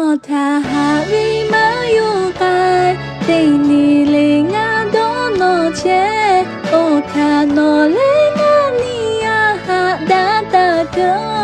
Awˬ htaꞈ haꞈ ve maˇ yawˇ k'ai, teˇ nyi le ngaˇ dawˇ nawˬ chehˇ. Awˬ htaꞈ nawˬ leh ngaˇ nyi a haꞈ daꞈ taˍ tuˬ